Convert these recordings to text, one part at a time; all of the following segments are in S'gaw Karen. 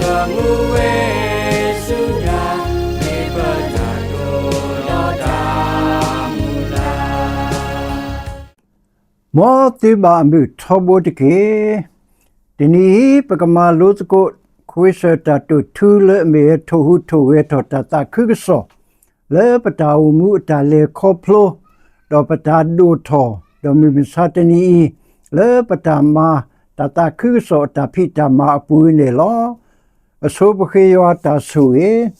ကမူဝဲဆူညါ မ့ၢ်ပတၢ်တိာ်ဒီးတၢ်မုၢ်လၢ်. မ်သုဘၣ်အမုာ်ထီဘိတက့ၢ်. တနံၤအံၤ ပကမၤလိသကိး ခိအ့စၢၣ်တၢ်တိာ်ထူလၢအမ့ၢ်ဝဲထိၣ်ဟူးထိၣ်ဂဲၤထီၣ်တၢ်သးခုကစီၣ် လၢပတၢ်အိၣ်မူအတၢ်လဲၤခီဖျိ ဒီးပတၢ်ဒိၣ်ထီၣ် ဒီးမုၢ်မဆါတနံၤအံၤ လၢပတၢ်မၤတၢ်သးခုကစီၣ် အတၢ်ဖံးတၢ်မၤအပူၤန့ၣ်လီၤ. အဆိပဃ့ယွၤတၢ်ဆိၣ်ဂ့ၤ.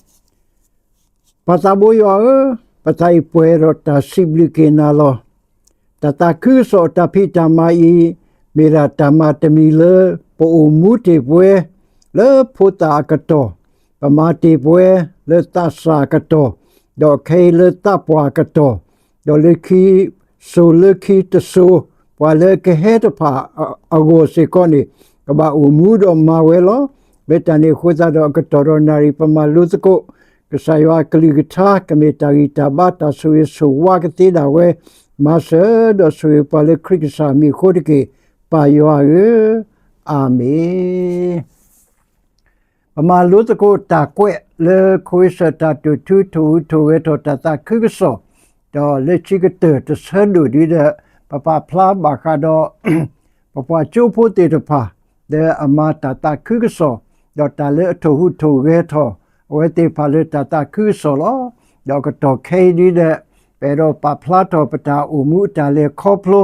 ပၢ်သးဘိယွၤဧၢ, ပသးအံၤပှဲၤဒီးတၢ်စံးဘျုးက့ၤနၤလီၤ. တၢ်သးခုကစီၣ်အတၢ်ဖံးတၢ်မၤအံၤ မ့ၢ်ဒၣ်တၢ်မၤတမံၤလၢ ပအိၣ်မူတ့ၢ်ပှဲၤ လၢဖိသၣ်အကတီၢ်, ပမၤတ့ၢ်ပှဲၤ လၢသးစၢ်အကတီၢ်, ဒီးခဲအံၤလၢသးပှၢ်အကတီၢ်, ဒီးလၢခံစိၤလၢခံတစိၤ, ပှၤလၢအကဟဲတဖၣ်အဂီၢ်စ့ၢ်ကီးန့ၣ် ကဘၣ်အိၣ်မူဒီးမၤဝဲလီၤ. လၢတၢ်န့ၣ်အဃိသတးဒီး အကတီၢ်ဒီးနၣ်ရံၣ် ပမၤလိသကိး ကစၢ်ယွၤအကလုၢ်ကထါ ကမ့ၢ်တၢ်ဂံၢ်တၢ်ဘါ တၢ်ဆိၣ်ဂ့ၤဆိၣ်ဝါကသ့ဒၣ်ဝဲ, မၤစၢၤဒီးဆိၣ်ဂ့ၤပှၤလၢခရံာ်ကစၢ်အမံၤအဃိတက့ၢ်, ပၢ်ယွၤဧၢ, အၤမ့ၣ်. ပမၤလိသကိးတၢ်ကွဲးလၢ ခိအ့စၢၣ်တၢ်တိာ်ထူ ထိၣ်ဟူးထိၣ်ဂဲၤထီၣ်တၢ်သးခုကစီၣ်, ဒီးလၢခံကတၢၢ်တဆၢဒိၣ်ဒ်ဒီး ပပာ်ဖျါဘၣ်ဃးဒီး ပပှၤကၠိဖိသ့ၣ်တဖၣ် လၢအမၤတၢ်သးခုကစီၣ် ဒီးတၢ်လၢအထိၣ်ဟူးထိၣ်ဂဲၤထီၣ် အဝဲသ့ၣ်တဖၣ်လၢတၢ်သးခုကစီၣ်လီၤ. ဒီးအကတီၢ်ခဲအံၤဒ်ဒီး ပအဲၣ်ဒိးပာ်ဖျါထီၣ်ပတၢ်အိၣ်မူအတၢ်လဲၤခီဖျိ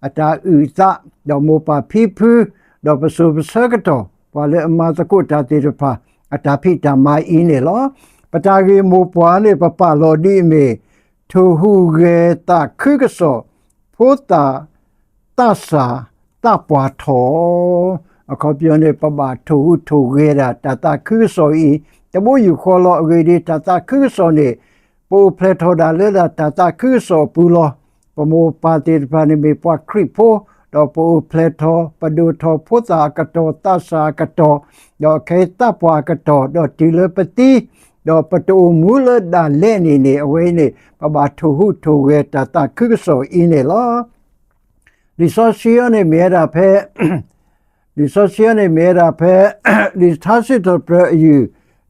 အတၢ်အုၣ်အသး ဒီးမိၢ်ပၢ်ဖံဖု ဒီးပစိၤပဆၢကတီၢ် ပှၤလၢအမၤသကိးတၢ်သ့ၣ်တဖၣ် အတၢ်ဖံးတၢ်မၤအံၤန့ၣ်လီၤ. ပတၢ်ဂ့ၢ်မိၢ်ပှၢ်န့ၣ် ပပာ်လီၤဒ်အမ့ၢ် ထိၣ်ဟူးဂဲၤသးခုကစီၣ် ဖိသၣ် သးစၢ် သးပှၢ်ထီၣ်, အခီပညီန့ၣ် ပဘၣ်ထိၣ်ဟူးထိၣ်ဂဲၤဒၣ်တၢ်သးခုကစီၣ်အံၤ တဘိယူၢ်ဃီလီၤ. အဂ့ၢ်ဒ်အံၤ တၢ်သးခုကစီၣ်န့ၣ် ပအိၣ်ဖျဲၣ်ထီၣ်ဒၣ်လၢဒၣ်တၢ်သးခုကစီၣ်အပူၤလီၤ. ပမိၢ်ပၢ်သ့ၣ်တဖၣ်န့ၣ်မ့ၢ်ပှၤခရံာ်ဖိ, ဒီးပအိၣ်ဖျဲၣ်ထီၣ် ပဒိၣ်ထီၣ်ဖိသၣ်အကတီၢ် သးစၢ်အကတီၢ်, ဒီးခဲအံၤသးပှၢ်အကတီၢ် ဒီးတုၤလၢပသံ, ဒီးပတအိၣ်မူလၢဒၣ်လဲာ်န့ၣ်န့ၣ် အဝဲအံၤန့ၣ် ပဘၣ်ထိၣ်ဟူးထိၣ်ဂဲၤတၢ်သးခုကစီၣ်အံၤန့ၣ်လီၤ. လံာ်စီဆှံအံၤန့ၣ်မ့ၢ်ဝဲဒၣ်ဖဲ လံာ်စီဆှံအံၤန့ၣ်မ့ၢ်ဝဲဒၣ်ဖဲ လံာ်ထါစံးထီၣ်ပတြၢၤအယုၢ်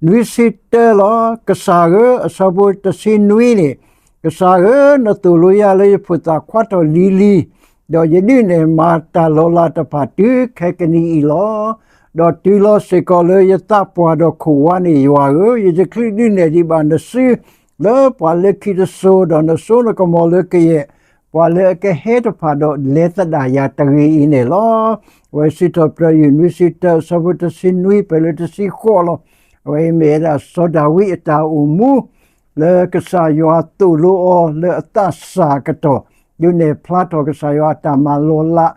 နွံဆံတၢလီၤ. ကစၢ်ဧၢ, အဆၢဖိတဆံနွံန့ၣ်, ကစၢ်ဧၢ, နသိၣ်လိယၤလၢယဖိသၣ်ခွါထီၣ်လံၤလံၤ, ဒီးယဒုးနဲၣ်မၤတၢ်လီၤလးတဖၣ်တုၤခဲကနံၣ်အံၤလီၤ. ဒီးတုၤလီၤစ့ၢ်ကီးလၢယသးပှၢ်ဒီးခိၣ်ဝါန့ၣ် ယွၤဧၢ, ယတချုးဒုးနဲၣ်ဒံးဘၣ်နစု လၢပှၤလၢခံတစိၤ, ဒီးနစိနကမီၤလၢကယဲၢ် ပှၤလၢအကဟဲတဖၣ်ဒီးလဲၤသဒၣ်ယၤတဂ့ၤအံၤန့ၣ်လီၤ. အဝဲစံးထီၣ်ပတြၢၤယုၢ်နွံဆံတၢ အဆၢဖိတဆံနွံ ပၢၢ်လၢတဆံဃိးလီၤ. အဝဲအံၤမ့ၢ်ဝဲဒၣ်စီၤဒၤဝံးအတၢ်အိၣ်မူ လၢကစၢ်ယွၤသိၣ်လိအီၤလၢအသးစၢ်အကတီၢ်, ဒုးနဲၣ်ဖျါထီၣ်ကစၢ်ယွၤအတၢ်မၤလီၤလး,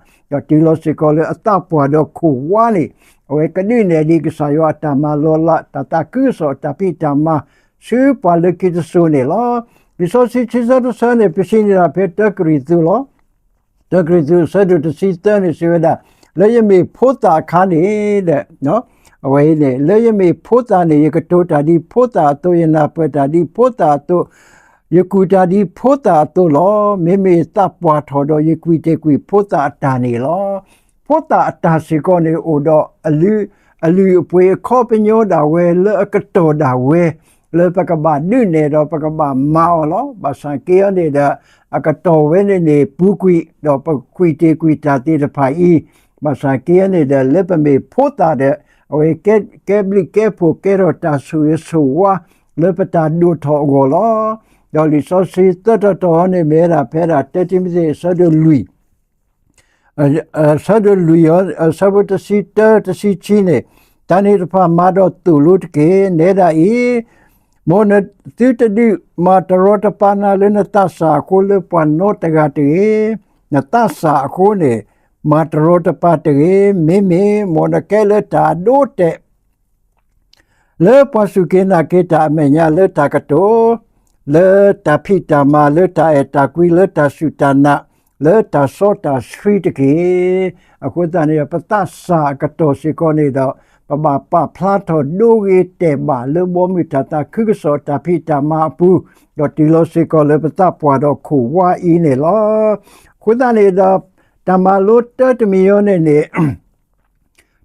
ဒီးတုၤလီၤစ့ၢ်ကီးလၢအသးပှၢ်ဒီးခိၣ်ဝါန့ၣ်, အဝဲကဒုးနဲၣ်ဒံးကစၢ်ယွၤအတၢ်မၤလီၤလး တၢ်သးခုကစီၣ်အတၢ်ဖံးတၢ်မၤ ဆူပှၤလၢခံတစိၤန့ၣ်လီၤ. လံာ်စီဆှံခံဆၢတဆၢန့ၣ် ပစံးန့ၢ်ဒၣ်ဖဲတၢကရံၣ်သူးလီၤ. တၢကရံၣ်သူးအဆၢဒိၣ်တဆံသၢန့ၣ် စံးဝဲဒၣ်, လၢယမ့ၢ်ဖိသၣ်အခါန့ၣ်ဒီး, အဝဲအံၤန့ၣ် လၢယမ့ၢ်ဖိသၣ်န့ၣ် ယကတိၤတၢ်ဒ်ဖိသၣ်အသိး, ယနၢ်ပၢၢ်တၢ်ဒ်ဖိသၣ်အသိး, ယကူၣ်တၢ်ဒ်ဖိသၣ်အသိးလီၤ. မ့မ့ၢ်သးပှၢ်ထီၣ်ဒီးယကွံာ်တ့ၢ်ကွံာ်ဖိသၣ်အတၢ်န့ၣ်လီၤ. ဖိသၣ်အတၢ်စ့ၢ်ကီးန့ၣ် အိၣ်ဒီးအလုၢ်, အလုၢ်အပှ့ၤအခီပညီဒၣ်ဝဲ လၢအကတီၢ်ဒၣ်ဝဲ လၢပကဘၣ်ဒုးနဲၣ်ဒီးပကဘၣ်မၤအီၤလီၤ. ဘၣ်ဆၣ်က့အံၤန့ၣ်ဒီး အကတီၢ်ဝဲန့ၣ်န့ၣ် ပူၤကွံာ် ဒီးပကွံာ်တ့ၢ်ကွံာ်တၢ်သ့ၣ်တဖၣ်အံၤ, ဘၣ်ဆၣ်က့အံၤန့ၣ်ဒီး လၢပမ့ၢ်ဖိသၣ်ဒီး အဝဲကဲဘျုးကဲဖှိၣ်ကဲထီၣ်တၢ်ဆိၣ်ဂ့ၤဆိၣ်ဝါ လၢပတၢ်ဒိၣ်ထီၣ်အဂီၢ်လီၤ. ဒီးလံာ်စီဆှံသၢတီၤတီၤန့ၣ် မ့ၢ်ဝဲဒၣ်ဖဲဒၣ် တၢတံၤမသ့း အဆၢဒိၣ်လွံၢ် အဆၢဒိၣ်လွံၢ် အဆၢဖိတဆံတၢ တဆံခံန့ၣ်, တၢ်န့ၣ်တဖၣ်မၤဒီးသိၣ်လိတက့ၢ်. နဲဒၣ်အံၤ, မ်နသုတဒုးမၤတရီတပါနၤလၢနသးစၢ်အဃိ လၢပှၤနီတဂၤတဂ့ၤ. နသးစၢ်အဃိန့ၣ် မၤတရီတပါတဂ့ၤ. မ့မ့ၢ်မ်နကဲလၢတၢ်အဒိအတဲာ် လၢပှၤစူၢ်က့ၤနာ်က့ၤတၢ်အမဲာ်ညါ လၢတၢ်ကတိၤ, လၢတၢ်ဖံးတၢ်မၤ, လၢတၢ်အဲၣ်တၢ်ကွံ, လၢတၢ်စူၢ်တၢ်နာ်, လၢတၢ်စီတၢ်ဆှံတက့ၢ်. အဃိသတးန့ၣ်ဒီး ပသးစၢ်အကတီၢ်စ့ၢ်ကီးန့ၣ်ဒီး ပဘၣ်ပာ်ဖျါထီၣ်ဒိဂ့ၤတဲာ်ဘၣ် လၢဘီမုၢ်တၢ်သးခုကစီၣ် တၢ်ဖံးတၢ်မၤအပူၤ, ဒီးတုၤလီၤစ့ၢ်ကီးလၢပသးပှၢ်ဒီးခိၣ်ဝါအံၤန့ၣ်လီၤ. အဃိသတးန့ၣ်ဒီး တၢ်မၤလိတၢတမံၤအံၤန့ၣ်န့ၣ်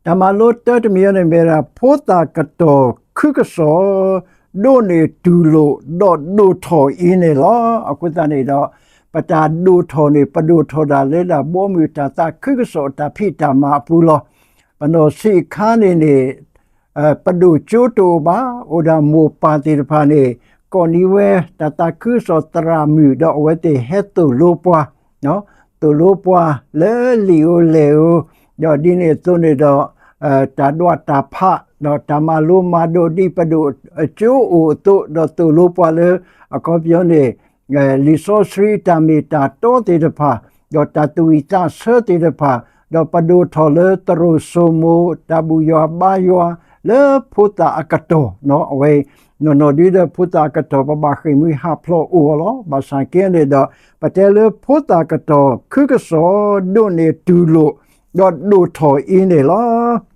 တၢ်မၤလိတၢ်တမံၤအံၤန့ၣ်မ့ၢ်ဒၣ် ဖိသၣ်ကတီၤခုကစီၣ် ဒိးန့ၢ်တူၢ်လိာ် ဒီးဒိၣ်ထီၣ်အံၤန့ၣ်လီၤ. အဃိသတးန့ၣ်ဒီး ပတၢ်ဒိၣ်ထီၣ်န့ၣ် ပဒိၣ်ထီၣ်ဒၣ်လၢဒၣ်ဘီမုၢ်တၢ်သးခုကစီၣ်အတၢ်ဖံးတၢ်မၤအပူၤလီၤ. ပနီၢ်ဆံးအခါန့ၣ်န့ၣ် ပဒိၣ်ကၠိတအိၣ်ဘၣ်, အိၣ်ဒၣ်မိၢ်ပၢ်သ့ၣ်တဖၣ်န့ၣ် ကိးနံၤဝဲ တၢ်သးခုကစီၣ်သရၣ်မုၣ် ဒီးအဝဲသ့ၣ်ဟဲသိၣ်လိပှၤ, သိၣ်လိပှၤလၢလံာ်ဧိၤလဲၢ်ဧိၤ, ဒီးဒ်န့ၣ်အသိးန့ၣ်ဒီး တၢ်ဒွးတၢ်ဖး ဒီးတၢ်မၤလိမၤဒိးဒ်ပဒိၣ်ကၠိအိၣ်အသိး ဒီးသိၣ်လိပှၤလၢ အခီပညီန့ၣ် လံာ်စီဆှံအတၢ်မ့ၢ်တၢ်တီသ့ၣ်တဖၣ်, ဒီးတၢ်သူၣ်ဝံၣ်သးဆၢသ့ၣ်တဖၣ်, ဒီးပဒိၣ်ထီၣ်လၢသရိာ်စိမိၤ တၢ်ဘူၣ်ယွၤဘါယွၤ လၢဖိသၣ်အကတီၢ်, အဝဲ နီၢ်နီၢ်ဒ်ဒီးဖိသၣ်အကတီၢ် ပဘၣ်ဃ့ၢ်မှံဟးဖျိးအိၣ်အီၤလီၤ. ဘၣ်ဆၣ်က့န့ၣ်ဒီး ပတဲလၢဖိသၣ်ကတီၢ်ခုကစီၣ် ဒိးန့ၢ်တူၢ်လိာ် ဒီးဒိၣ်ထီၣ်အံၤန့ၣ်လီၤ.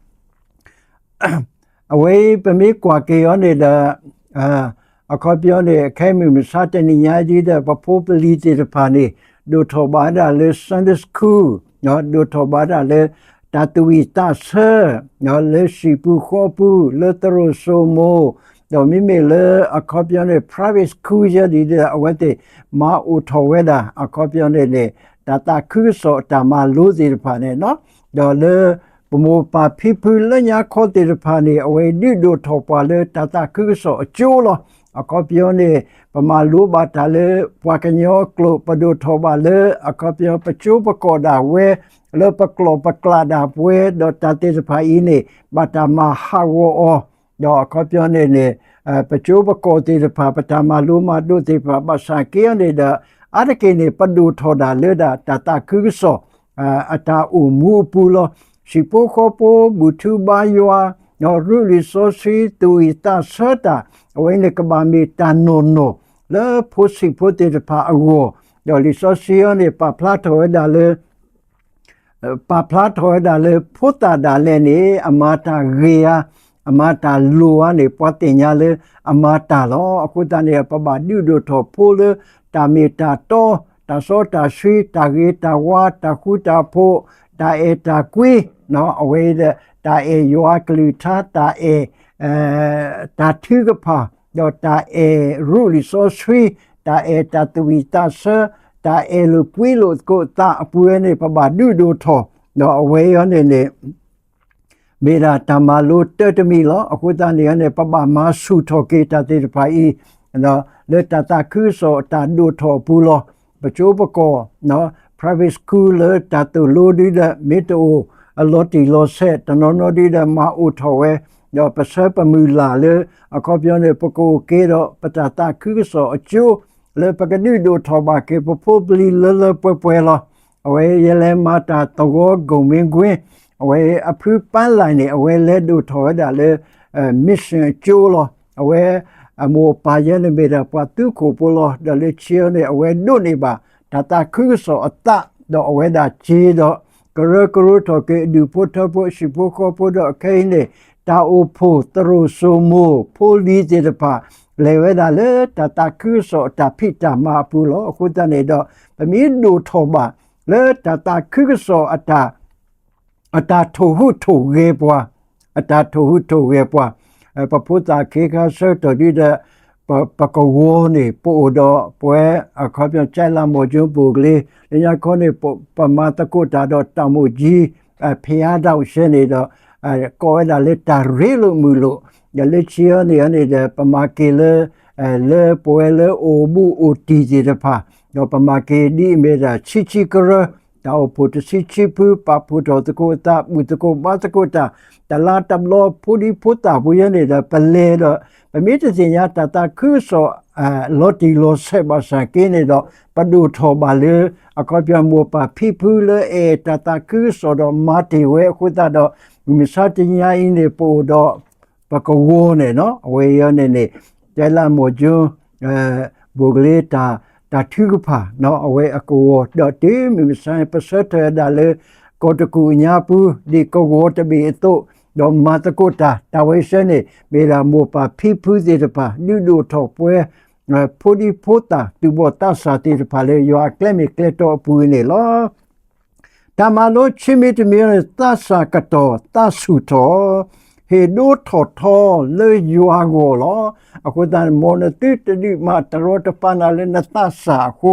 အဝဲပမ့ၢ်ကွၢ်က့ၤအီၤန့ၣ်ဒီး အခီပညီန့ၣ် ခဲမုၢ်မဆါတနံၤညါဒ်ဒီး ပဖိပလံၤသ့ၣ်တဖၣ်န့ၣ် ဒိၣ်ထီၣ်ဘၣ်ဒၣ်လၢ Sunday School, ဒိၣ်ထီၣ်ဘၣ်ဒၣ်လၢ တၢ်သူၣ်ဝံၣ်သးဆၢ လၢဟံၣ်ပူၤဃီပူၤ လၢသရိာ်စိမိၤ, ဒီးမ့မ့ၢ်လၢအခီပညီန့ၣ် private school ယဲဒ်ဒီး အဝဲသ့ၣ်မၤအိၣ်ထီၣ်ဝဲဒၣ် အခီပညီန့ၣ်န့ၣ် တၢ်သးခုကစီၣ်အတၢ်မၤလိသ့ၣ်တဖၣ်န့ၣ် ဒီးလၢ ပမိၢ်ပၢ်ဖံဖုလၢညါခီသ့ၣ်တဖၣ်န့ၣ် အဝဲဒုးဒိၣ်ထီၣ်ပှၤလၢတၢ်သးခုကစီၣ်အကၠိလီၤ. အခီပညီန့ၣ် ပမၤလိဘၣ်တၢ်လၢပှၤကညီအကျိာ် ပဒိၣ်ထီၣ်ဘၣ်လၢ အခီပညီပကၠိပကီၢ်ဒၣ်ဝဲ လၢပကျီၢ်ပကျးဒၣ်ပဝဲ ဒီးတၢ်သ့ၣ်တဖၣ်အံၤန့ၣ် ဘၣ်တၢ်မၤဟးဂီၤအီၤ ဒီးအခီပညီန့ၣ်န့ၣ် ပကၠိပကီၢ်သ့ၣ်တဖၣ် ပတၢ်မၤလိမၤဒိးသ့ၣ်တဖၣ် ဘၣ်ဆၣ်က့အီၤန့ၣ်ဒီး အါတက့ၢ်န့ၣ် ပဒိၣ်ထီၣ်ဒၣ်လၢဒၣ်တၢ်သးခုကစီၣ် အတၢ်အိၣ်မူအပူၤလီၤ. ဟံၣ်ဖိဃီဖိ ဘူၣ်ထူဘါယွၤ ဒီးရူးလံာ်စီဆှံ သူၣ်ဝံၣ်သးဆၢတၢ် အဝဲန့ၣ်ကဘၣ်မ့ၢ်တၢ်နီၢ်နီၢ် လၢဖိဆံးဖိသ့ၣ်တဖၣ်အဂီၢ်, ဒီးလံာ်စီဆှံအံၤန့ၣ် ပာ်ဖျါထီၣ်ဝဲဒၣ်လၢ ပာ်ဖျါထီၣ်ဝဲဒၣ်လၢ ဖိသၣ်ဒၣ်လဲာ်န့ၣ် အမၤတၢ်ဂ့ၤဧါ, အမၤတၢ်လိၤဧါန့ၣ် ပှၤသ့ၣ်ညါလၢအမၤတၢ်လီၤ. အဃိသတးန့ၣ် ပဘၣ်ဒုးဒိၣ်ထီၣ်ဖိလၢ တၢ်မ့ၢ်တၢ်တီ, တၢ်စီတၢ်ဆှံ, တၢ်ဂ့ၤတၢ်ဝါ, တၢ်ဃူတၢ်ဖိး, တၢ်အဲၣ်တၢ်ကွံ, အဝဲဒီး တၢ်အဲၣ်ယွၤအကလုၢ်ကထါ, တၢ်အဲၣ် တၢ်ထုကဖၣ်, ဒီးတၢ်အဲၣ်ရူးလံာ်စီဆှံ, တၢ်အဲၣ်တၢ်သူၣ်ဝံၣ်သးဆၢ, တၢ်အဲၣ်လိာ်ကွံလိာ်သကိးသးအပူၤဝဲန့ၣ် ပဘၣ်ဒုးဒိၣ်ထီၣ်, ဒီးအဝဲအံၤန့ၣ်န့ၣ် မ့ၢ်ဒၣ်တၢ်မၤလိတၢ်တမံၤလီၤ. အဃိသတးန့ၣ်န့ၣ် ပဘၣ်မၤဆူၣ်ထီၣ်က့ၤတၢ်သ့ၣ်တဖၣ်အံၤ လၢတၢ်သးခုကစီၣ်အတၢ်ဒိၣ်ထီၣ်အပူၤလီၤ. ပကၠိပကီၢ် private school လၢတၢ်သိၣ်လိဒ်ဒီး မ့ၢ်တအိၣ်အလီၤတံၢ်လီၤဆဲး တနီၤနီၤဒ်ဒီး မၤအိၣ်ထီၣ်ဝဲ, ဒီးပဆၢပမုၢ်လၢ်လၢ အခီပညီန့ၣ် ပကအိၣ်က့ၤဒီး ပတၢ်သးခုကစီၣ်အကၠိ လၢပကဒုးဒိၣ်ထီၣ်ဘၣ်က့ၤ ပဖိပလံၤလၢလၢပှဲၤပှဲၤလီၤ. အဝဲယလဲၤမၤတၢ်သဝီကိၣ်မ့ၢ်ကွ့ အဝဲအဖုပၢ်လၢ်န့ၣ် အဝဲလဲၤဒိၣ်ထီၣ်ဝဲဒၣ်လၢ mission အကၠိလီၤ. အဝဲအမိၢ်အပၢ်ယဲန့ၣ်မ့ၢ်ဒၣ်ပှၤသုးခိၣ်ဖိလီၤ. ဒီးလၢခံအံၤန့ၣ် အဝဲဒိးန့ၢ်ဘၣ် တၢ်သးခုကစီၣ်အသး ဒီးအဝဲဒၣ်က့ၤဒီး ကရၢကရိထီၣ်က့ၤ အဒူၣ်ဖိထၢဖိ ဟံၣ်ဖိဃီဖိဒီး အခဲအံၤန့ၣ် တၢ်အိၣ်ဖှိၣ်သရိာ်စိမိၤ ဖိလံၤသ့ၣ်တဖၣ် လဲၤဝဲဒၣ်လၢတၢ်သးခုကစီၣ်အတၢ်ဖံးတၢ်မၤအပူၤလီၤ. အဃိသတးန့ၣ်ဒီး ပမ့ၢ်ဒိၣ်ထီၣ်ဘၣ်လၢတၢ်သးခုကစီၣ်အတၢ် အတၢ်ထိၣ်ဟူးထိၣ်ဂဲၤပှၤ, အတၢ်ထိၣ်ဟူးထိၣ်ဂဲၤပှၤ, ပဖိသၣ်ခ့ခါဆၢကတီၢ်ဒ်ဒီး ပကဝီၤန့ၣ် ပအိၣ်ဒီးပဝဲ အခီပညီ ကၠဲလၢမီၢ်ကၠိပူၤကလ့, လၢညါခီန့ၣ် ပမၤသကိးတၢ်ဒီးတၢ်မိၣ်ကၠံ ဖဲအါဒၣ်ဆဲန့ၣ်ဒီး ကိးဝဲဒၣ်လၢတၢ်ရ့လိာ်မုာ်လိာ်, ဒီးလၢခံအံၤန့ၣ်န့ၣ်ဒီး ပမၤက့ၤလၢ လၢပဝဲလၢအိၣ်ဘူးအိၣ်တံၢ်သ့ၣ်တဖၣ်, ဒီးပမၤက့ၤဒ်အမ့ၢ်ဒၣ်ဆံဆံကရၢ, တၢ်အိၣ်ဖှိၣ်တဆံဆံဖု ပာ်ဖှိၣ်ထီၣ်သကိးအသး ဘူၣ်သကိးဘါသကိးတၢ်, တလါတဘျီဖိဒံဖိသၣ်ဖိယဲန့ၣ်ဒီး ပလဲၤဒီး ပမ့ၢ်တသ့ၣ်ညါတၢ်သးခုကစီၣ် လီၤတံၢ်လီၤဆဲးဘၣ်ဆၣ်က့န့ၣ်ဒီး ပဒိၣ်ထီၣ်ဘၣ်လၢ အခီပညီမိၢ်ပၢ်ဖံဖုလၢအဲၣ်တၢ်သးခုကစီၣ်ဒီးမၤတ့ၢ်ဝဲအဃိသတးဒီး မုၢ်မဆါတနံၤအံၤန့ၣ် ပအိၣ်ဒီး ပကဝီၤန့ၣ် အဝဲအံၤန့ၣ်န့ၣ် ကၠဲလၢမီၢ်ကၠိ ဘိၣ်ကလ့ တၢ်ထုကဖၣ် အဝဲအကဝီၤ ဒီးတုၤမုၢ်မဆါ ပဆၢထၢၣ်ဝဲဒၣ်လၢ ကီၢ်တကူၣ်ညါပူၤ ဒ်ကဝီၤတဘ့ၣ်အသိး ဒီးမၤသကိးတၢ် တၢ်ဝဲဆဲန့ၣ် မ့ၢ်ဒၣ်မိၢ်ပၢ်ဖံဖုသ့ၣ်တဖၣ် ဒုးဒိၣ်ထီၣ်ပဝဲ ဖိဒံဖိသၣ် သူၣ်ဘီၣ်သးစၢ်သ့ၣ်တဖၣ်လၢယွၤအကျဲမ့ၢ်ကျဲတီအပူၤန့ၣ်လီၤ. တၢ်မၤလိခံမံၤတမံၤန့ၣ် သးစၢ်ကတီၢ် သးဆူၣ်ထီၣ်, ဟ့ၣ်ဒိထီၣ်ထီလၢယွၤအဂီၢ်လီၤ. အဃိသတးန့ၣ် မ်နသုတဒုးမၤတရီတပါနၤလၢနသးစၢ်အဃိ,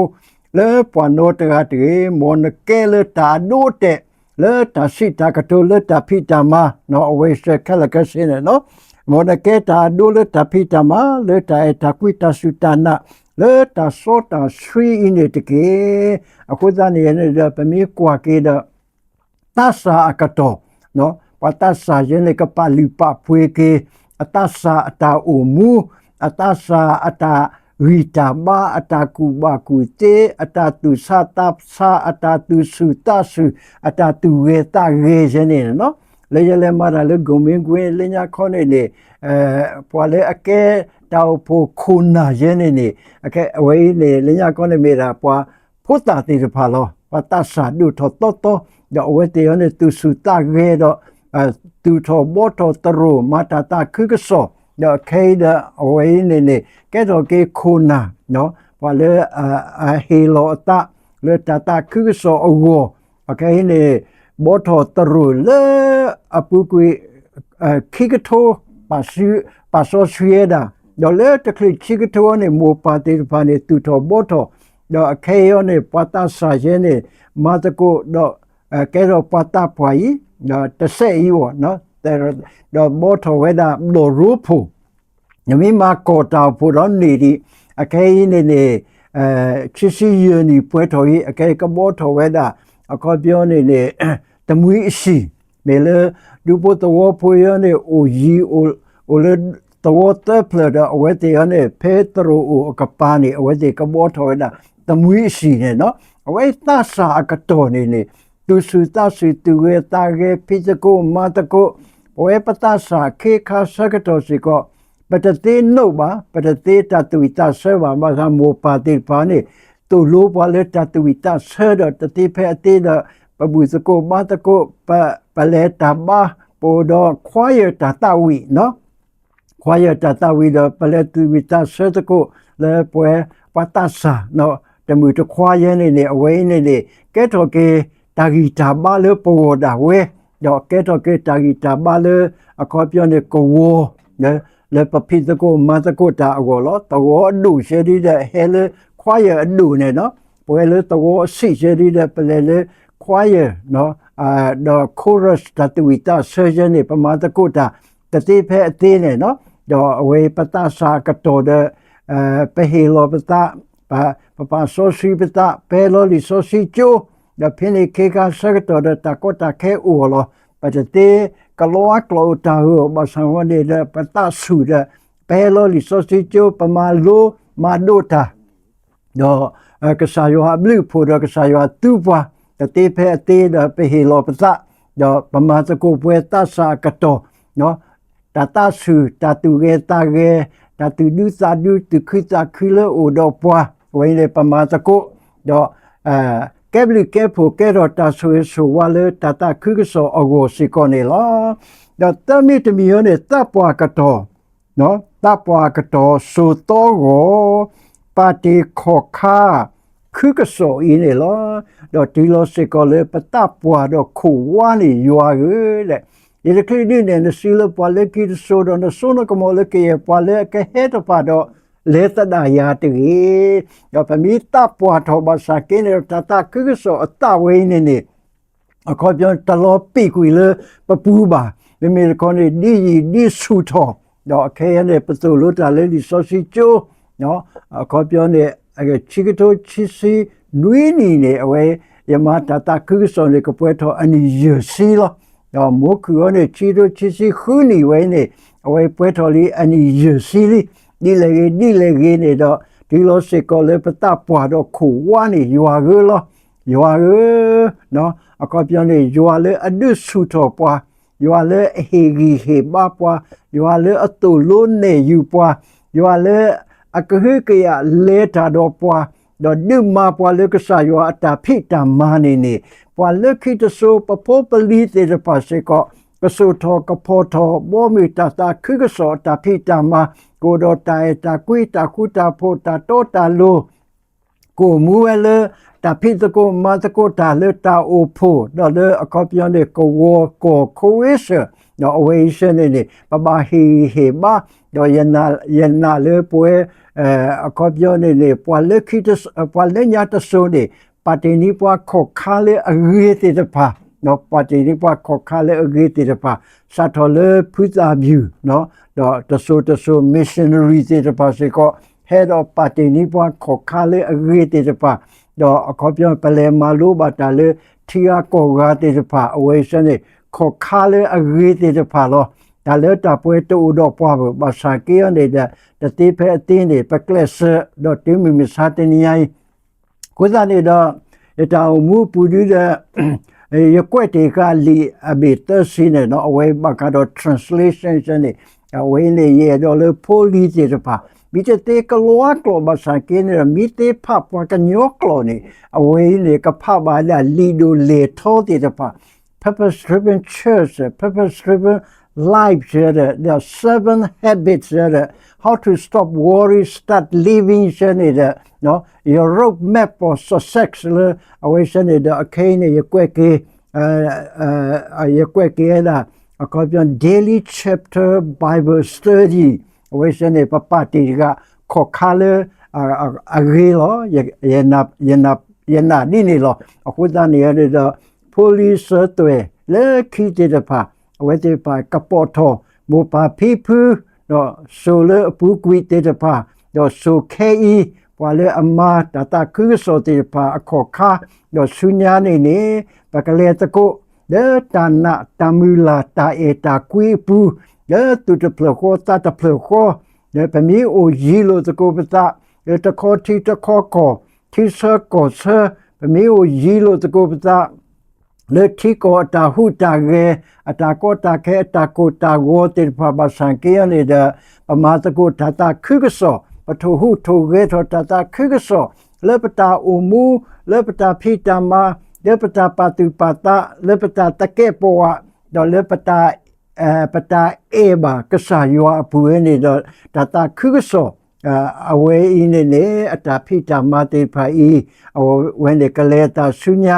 လၢပှၤနီတဂၤတဂ့ၤ, မ်နကဲလၢတၢ်အဒိအတဲာ် လၢတၢ်စံးတၢ်ကတိၤ လၢတၢ်ဖံးတၢ်မၤ, အဝဲစဲးခဲလၢာ်ခဲဆ့န့ၣ်လီၤ. မ်နကဲတၢ်အဒိလၢတၢ်ဖံးတၢ်မၤ, လၢတၢ်အဲၣ်တၢ်ကွံ တၢ်စူၢ်တၢ်နာ်, လၢတၢ်စီတၢ်ဆှံအံၤန့ၣ်တက့ၢ်. အဃိသတးန့ၣ်န့ၣ်ဒီး ပမ့ၢ်ကွၢ်က့ၤဒီး သးစၢ်အကတီၢ်, ပှၤသးစၢ်ယဲန့ၣ် ကပာ်လုၢ်ပာ်ပှ့ၤက့ၤ အသးစၢ်အတၢ်အိၣ်မူ, အသးစၢ်အတၢ်ဂံၢ်တၢ်ဘါ, အတၢ်ကူၣ်ဘၣ်ကူၣ်သ့, အတၢ်သူၣ်ဆးသးဆး, အတၢ်သူၣ်ဆူၣ်သးဆူၣ်, အတၢ်သူၣ်ဂဲၤသးဂဲၤယဲန့ၣ်လီၤ. လၢယလဲၤမၤတၢ်လၢ ကိၣ်မံကွ့ လၢညါခီန့ၣ်န့ၣ်, ပှၤလၢအကဲတၢ်အိၣ်ဖှိၣ်ခိၣ်နၢ်ယဲန့ၣ်န့ၣ်, အဝဲအံၤန့ၣ် လၢညါခီန့ၣ်မ့ၢ်ဒၣ်ပှၤဖိသၣ်သ့ၣ်တဖၣ်လီၤ. ပှၤသးစၢ်ဒိၣ်ထီၣ်သီသီ, ဒီးအဝဲသ့ၣ်အံၤန့ၣ် သူၣ်ဆူၣ်သးဂဲၤဒီး သူၣ်ထီၣ်ဘှီထီၣ်သရိာ် မၤတၢ်သးခုကစီၣ်, ဒီးခဲအံၤဒီး အဝဲအံၤန့ၣ်န့ၣ် ကဲထီၣ်က့ၤခိၣ်နၢ်, ပှၤလၢအဟ့ၣ်လီၤအသးလၢတၢ်သးခုကစီၣ်အဂီၢ်, အခဲအံၤန့ၣ် ဘှီထီၣ်သရိာ်လၢအပူၤကွံာ် ခံကထိ ပာ်စီဆှံဝဲဒၣ်, ဒီးလၢတချုးခံကထိအံၤန့ၣ် မိၢ်ပၢ်သ့ၣ်တဖၣ်န့ၣ် သူၣ်ထီၣ်ဘှီထီၣ်, ဒီးအခဲအံၤအံၤန့ၣ် ပှၤသးစၢ်ယဲန့ၣ် မၤသကိး ဒီးကဲထီၣ်ပှၤသးပှၢ်အံၤ ဒီးတစဲးအံၤအီၤ, ဒီးဘှီထီၣ်ဝဲဒၣ်ဘျီၣ်ရိဖှိၣ်, နမ့ၢ်မၤကီၢ်တၢ်အိၣ်ဖှိၣ်ဒီးန့ၢ်ဒံး, အခဲအံၤန့ၣ်န့ၣ် ခံဆံယဲၢ်နံၣ်ပှဲၤထီၣ်အံၤ အခဲအံၤကဘှီထီၣ်ဝဲဒၣ်, အခီပညီန့ၣ်န့ၣ် တမှံအဆံၣ်, မ့ၢ်လၢ ဒူဖိသဝီဖိအံၤန့ၣ် အိၣ်ယံၤ အိၣ်လၢသဝီသၢဖျၢၣ်ဒီး အဝဲသ့ၣ်အံၤန့ၣ် ဖဲသရိာ်အိၣ်အကပၤန့ၣ် အဝဲသ့ၣ်ကဘှီထီၣ်ဝဲဒၣ် တမှံအဆံၣ်န့ၣ်လီၤ. အဝဲသးစၢ်အကတီၢ်န့ၣ်န့ၣ် သူၣ်ဆူၣ်သးဆူၣ် သူၣ်ဂဲၤသးဂဲၤ ဖံးသကိးမၤသကိး, ပဝဲပသးစၢ်ခ့ခါဆၢကတီၢ်စ့ၢ်ကီး ပတသ့နိၣ်ဘၣ်, ပတသ့တၢ်သူၣ်ဝံၣ်သးဆၢဘၣ်, ဘၣ်ဆၣ်မိၢ်ပၢ်သ့ၣ်တဖၣ်န့ၣ် သိၣ်လိပှၤလၢတၢ်သူၣ်ဝံၣ်သးဆၢဒီး တသ့ဖဲအသ့ဒီး ပဘူၣ်သကိးဘါသကိး, ပလဲၤတၢ်ဘါ, ပအိၣ်ဒီး choir တၢ်သးဝံၣ် choir တၢ်သးဝံၣ်ဒီး ပလဲၤသူၣ်ဝံၣ်သးဆၢသကိး လၢပဝဲပှၤသးစၢ် တမုၢ်တခွါယဲန့ၣ်န့ၣ် အဝဲအံၤန့ၣ်န့ၣ် ကဲထီၣ်က့ၤ တၢ်ဂံၢ်တၢ်ဘါလၢပဂီၢ်ဒၣ်ဝဲ, ဒီးကဲထီၣ်က့ၤတၢ်ဂံၢ်တၢ်ဘါလၢ အခီပညီန့ၣ် ကဝီၤ လၢပဖံးသကိးမၤသကိးတၢ်အဂီၢ်လီၤ. သဝီအဒိၣ်ယဲဒ်ဒီး ဟဲလၢ choir အဒိၣ်န့ၣ်လီၤ. ပဝဲလၢသဝီအဆံးယဲဒ်ဒီး ပလဲၤလၢ choir ဒီး chorus တၢ်သူၣ်ဝံၣ်သးဆၢယဲန့ၣ် ပမၤသကိးတၢ် တသ့ဖဲအသ့န့ၣ်လီၤ. ဒီးအဝဲပသးစၢ်အကတီၢ်ဒီး ပဟ့ၣ်လီၤပသး, ပပာ်စီဆှံပသး, ပဟဲလီၤလံာ်စီဆှံကၠိ, ဒီးဖဲန့ၣ်ခ့ခါဆၢကတီၢ်ဒီး တၢ်ကီတၢ်ခဲအိၣ်အီၤလီၤ. ပတသ့ကလီအကျိာ်အိၣ်တၢ်ဂ့ၤအီၤ ဘၣ်ဆၣ်ဝဲန့ၣ်ဒီး ပသးဆူၣ်ဒီး ပဟဲလီၤလံာ်စီဆှံကၠိ, ပမၤလိမၤဒိးတၢ် ဒီးကစၢ်ယွၤအဘျုးအဖှိၣ်ဒီးကစၢ်ယွၤသူပှၤ တသ့ဖဲအသ့ဒီး ပဟ့ၣ်လီၤပသး, ဒီးပမၤသကိးပဝဲသးစၢ်အကတီၢ်, တၢ်သးဆူၣ်, တၢ်သူၣ်ဂဲၤသးဂဲၤ, တၢ်သူၣ်ဒူသးဒူ, သူၣ်ခုသးခုလၢအအိၣ်ဒီးပှၤ, အဝဲန့ၣ်ပမၤသကိး, ဒီး ကဲဘျုးကဲဖှိၣ်ကဲထီၣ်တၢ်ဆိၣ်ဂ့ၤဆိၣ်ဝါလၢတၢ်သးခုကစီၣ်အဂီၢ်စ့ၢ်ကီးန့ၣ်လီၤ. ဒီးသၢမံၤတမံၤအံၤန့ၣ် သးပှၢ်ကတီၢ် သးပှၢ်ကတီၢ်စိၤသီဂီၤ, ပာ်တ့ၢ်ခီၣ်ခါ ခုကစီၣ်အံၤန့ၣ်လီၤ. ဒီးတုၤလီၤစ့ၢ်ကီးလၢပသးပှၢ်ဒီးခိၣ်ဝါန့ၣ် ယွၤဧၢ, ယတချုးဒုးနဲၣ်နစုလၢ ပှၤလၢခံတစိၤဒီး နစိနကမီၤလၢကယဲၢ်ပှၤလၢအကဟဲတဖၣ်ဒီး လဲၤသဒၣ်ယၤတဂ့ၤ. ဒီးပမ့ၢ်သးပှၢ်ထီၣ်ဘၣ်ဆၣ်က့န့ၣ်ဒီး တၢ်သးခုကစီၣ်အသးဝဲအံၤန့ၣ်န့ၣ် အခီပညီတလီၤပံာ်ကွံာ်လၢပပူၤဘၣ်. မ့မ့ၢ်တခီန့ၣ် ဒ်ယံာ်ဒ်ဆူၣ်ထီၣ်, ဒီးအခဲအံၤန့ၣ် ပသိၣ်လိတၢ်လၢလံာ်စီဆှံကၠိ, အခီပညီန့ၣ် ခံကထိခံဆံနွံနံၣ်န့ၣ် အဝဲ ယမၤတၢ်သးခုကစီၣ်န့ၣ် ကပှဲၤထီၣ်အနံၣ်ယဲၢ်ဆံလီၤ. ဒီးမိၢ်ခုၣ်အံၤန့ၣ် ခံကထိခံဆံဃုနံၣ်ဝဲအံၤန့ၣ် အဝဲပှဲၤထီၣ်လံအနံၣ်ယဲၢ်ဆံလံ. ဒ်လဲၣ်ဂ့ၤ ဒ်လဲၣ်ဂ့ၤန့ၣ်ဒီး တုၤလီၤစ့ၢ်ကီးလၢပသးပှၢ်ဒီးခိၣ်ဝါန့ၣ် ယွၤဧၢလီၤ. ယွၤဧၢ, အခီပညီန့ၣ် ယွၤလၢအဒုးဆူၣ်ထီၣ်ပှၤ, ယွၤလၢအဟ့ၣ်ဂံၢ်ဟ့ၣ်ဘါပှၤ, ယွၤလၢအသိၣ်လိနဲၣ်ယုာ်ပှၤ, ယွၤလၢအကဟုကယာ်လဲၤတၢ်ဒီးပှၤ, ဒီးဒုးမၤပှၤလၢကစၢ်ယွၤအတၢ်ဖံးတၢ်မၤန့ၣ်န့ၣ်, ပှၤလၢခံတစိၤ ပဖိပလံၤသ့ၣ်တဖၣ်စ့ၢ်ကီး ကစိာ်ထီၣ်ကဖီၣ်ထီၣ် ဘီမုၢ်တၢ်သးခုကစီၣ်အတၢ်ဖံးတၢ်မၤ, ကအိၣ်ဒီးတၢ်အဲၣ်တၢ်ကွံ တၢ်ဃူတၢ်ဖိး တၢ်တီတၢ်လိၤ ကိၣ်မူဝဲလၢ တၢ်ဖံးသကိးမၤသကိးတၢ်လၢတၢ်အိၣ်ဖှိၣ် ဒီးလၢအခီပညီန့ၣ် ကဝီၤကီၢ်ခိဝ့ၡၢၣ်, ဒီးအဝဲအံၤဆၢန့ၣ်န့ၣ် ပဘၣ်ဟ့ၣ်ဂံၢ်ဟ့ၣ်ဘါ, ဒီးယနာ်လၢပဝဲ အခီပညီန့ၣ်န့ၣ် ပှၤလၢခံ ပှၤလၢညါတစိၤန့ၣ် ပာ်တ့ၢ်န့ၢ်ပှၤခီၣ်ခါလၢအဂ့ၤသ့ၣ်တဖၣ်, ပာ်တ့ၢ်န့ၢ်ပှၤခီၣ်ခါလၢအဂ့ၤသ့ၣ်တဖၣ်, စးထီၣ်လၢဖုသၣ်ဘံၣ် ဒီးတစိၤတစိၤ missionary သ့ၣ်တဖၣ်စ့ၢ်ကီး ဟဲဒီးပာ်တ့ၢ်န့ၢ်ပှၤခီၣ်ခါလၢအဂ့ၤသ့ၣ်တဖၣ်, ဒီးအခီပညီ ပလဲၤမၤလိဘၣ်တၢ်လၢထံဂၤကီၢ်ဂၤသ့ၣ်တဖၣ် အဝဲအံၤဆၢန့ၣ် ခီၣ်ခါလၢအဂ့ၤသ့ၣ်တဖၣ်လီၤ. တၢ်လၢတၢ်ပှဲၤတအိၣ်ဒီးပှၤဘၣ်, ဘၣ်ဆၣ်က့အီၤန့ၣ်ဒီး တသ့ဖဲအသ့န့ၣ် ပကျဲးစၢး ဒီးတုၤမုၢ်မဆါတနံၤညါအံၤ အဃိသတးန့ၣ်ဒီး ယတၢ်အိၣ်မူအပူၤဒုဒီး ယကွဲးတ့ၢ်ဃာ်လံာ်အဘ့ၣ်သၢဆံန့ၣ်ဒီး အဝဲဘၣ်ဃးဒီး translation န့ၣ်, အဝဲအံၤန့ၣ် ယအဲၣ်ဒိးလၢဖိလံၤသ့ၣ်တဖၣ် မ့ၢ်တသ့ကလီကလီဘၣ်ဆၣ်က့န့ၣ်ဒီး မ့ၢ်သ့ဖးပှၤကညီကျိာ်န့ၣ် အဝဲအံၤန့ၣ် ကဖးဘၣ်ဒၣ်လံာ်ဒိၣ်လဲၢ်ထီသ့ၣ်တဖၣ် Purpose Driven Church, Purpose Driven Life ဒီး Seven Habits ဒီး How to Stop Worry, Start Living ဆၢန့ၣ်ဒီး Your Roadmap for Success လၢ အဝဲဆၢန့ၣ်ဒီး အခဲအံၤန့ၣ် ယကွဲးက့ၤ ယကွဲးက့ၤဝဲဒၣ် အခီပညီ Daily Chapter Bible Study အဝဲဆၢန့ၣ် ပပာ်တ့ၢ်တဂၤ ခီၣ်ခါလၢ အဂ့ၤလီၤ. ယနာ်ဒ်န့ၣ်လီၤ. အဃိသတးန့ၣ်ဒီး ဖိလံၤစၢၤသွဲၣ်လၢခံသ့ၣ်တဖၣ် အဝဲသ့ၣ်တဖၣ်ကပိာ်ထီၣ် မိၢ်ပၢ်ဖံဖု ဒီးစိၤလၢအပူၤကွံာ်သ့ၣ်တဖၣ် ဒီးစိၤခဲအံၤ ပှၤလၢအမၤတၢ်သးခုကစီၣ်သ့ၣ်တဖၣ်အခီၣ်ခါ ဒီးဆူညါန့ၣ်န့ၣ် ပကလဲၤသကိး လၢတၢ်နာ်တၢ်မုၢ်လၢ်တၢ်အဲၣ်တၢ်ကွံအပူၤ လၢသူၣ်တဖျၢၣ်ဃီသးတဖျၢၣ်ဃီ လၢပမ့ၢ်အိၣ်ယံၤလိာ်သကိးပသး လၢတခီထံတခီကီၢ် ထံဆၢကီၢ်ဆၢ ပမ့ၢ်အိၣ်ယံၤလိာ်သကိးပသး လၢထံကီၢ်အတၢ်ဟူးတၢ်ဂဲၤ အတၢ်ကီတၢ်ခဲ အတၢ်ကိၢ်တၢ်ဂီၤသ့ၣ်တဖၣ်ဘၣ်ဆၣ်က့အီၤန့ၣ်ဒီး ပမၤသကိးတၢ်သးခုကစီၣ် ပထိၣ်ဟူးထိၣ်ဂဲၤထီၣ်တၢ်သးခုကစီၣ် လၢပတၢ်အိၣ်မူ လၢပတၢ်ဖံးတၢ်မၤ လၢပတၢ်ပာ်သူၣ်ပာ်သး လၢပတၢ်သကဲးပဝး ဒီးလၢပတၢ် ပတၢ်အဲၣ်ဘၣ်ကစၢ်ယွၤအပူၤဝဲန့ၣ်ဒီး တၢ်သးခုကစီၣ် အဝဲအံၤန့ၣ်န့ၣ် အတၢ်ဖံးတၢ်မၤသ့ၣ်တဖၣ်အံၤ အဝဲန့ၣ်ကလဲၤအသးဆူညါ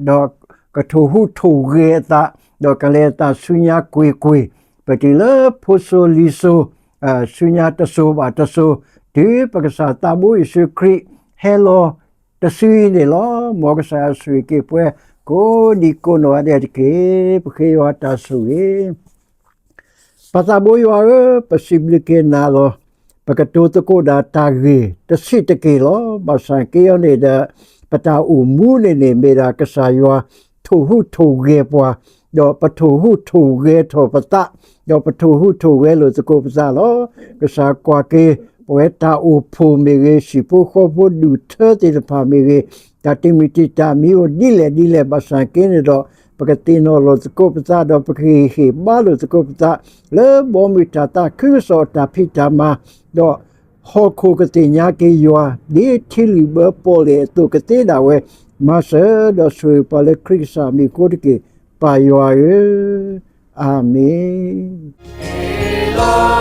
ဒီးကထိၣ်ဟူးထိၣ်ဂဲၤအသး ဒီးကလဲၤအသးဆူညါကွ့ၢ်ကွ့ၢ် ပတုၤလၢဖိစိၤလံၤစိၤ ဆူညါတစိၤဘၣ်တစိၤ တုၤပကစၢ်သးဘိယ့ၣ်ၡူးခရံာ်ဟဲလီၤတစုအံၤန့ၣ်လီၤ. မ်ကစၢ်ယွၤဆိၣ်ဂ့ၤက့ၤပှၤ ကိးနံၤကိးနီၢ်ဂၤဒဲးတက့ၢ်. ပဃ့ယွၤတၢ်ဆိၣ်ဂ့ၤ ပၢ်သးဘိယွၤဧၢ, ပစံးဘျုးက့ၤနၤလီၤ. ပကတိၤသကိးဒၣ်တၢ်ဂ့ၢ်တဆံးတက့ၢ်လီၤ. ဘၣ်ဆၣ်က့အီၤန့ၣ်ဒီး ပတၢ်အိၣ်မူန့ၣ်န့ၣ် မ့ၢ်ဒၣ်ကစၢ်ယွၤထိၣ်ဟူးထိၣ်ဂဲၤပှၤ, ဒီးပထိၣ်ဟူးထိၣ်ဂဲၤထီၣ်ပသး, ဒီးပထိၣ်ဟူးထိၣ်ဂဲၤလိာ်သကိးပသးလီၤ. ကစၢ်ကွၢ်က့ၤ ပဝဲတၢ်အိၣ်ဖှိၣ်မ့ၢ်ဂ့ၤ, ဟံၣ်ဖိဃီဖိဒူၣ်ထၢသ့ၣ်တဖၣ်မ့ၢ်ဂ့ၤ, တၢ်တမံၤတံာ်တာ်မံၤအိၣ်ဒ်လဲၣ်ဒ်လဲၣ်ဘၣ်ဆၣ်က့န့ၣ်ဒီး ပကသ့ၣ်နီၣ်လိာ်သကိးပသး ဒီးပကဟ့ၣ်ဂံၢ်ဟ့ၣ်ဘါလိာ်သကိးပသး လၢဘီမုၢ်တၢ်သးခုကစီၣ်အတၢ်ဖံးတၢ်မၤ, ဒီးဟီၣ်ခိၣ်ကသ့ၣ်ညါက့ၤယွၤ ဒ်ထံလုၣ်ဘၢပီၣ်လဲၣ်အသိးကသ့ဒၣ်ဝဲ, မၤစၢၤဒီးဆိၣ်ဂ့ၤပှၤလၢခရံာ်ကစၢ်မံၤအဃိတက့ၢ်, ပၢ်ယွၤဧၢ, အၤမ့ၣ်.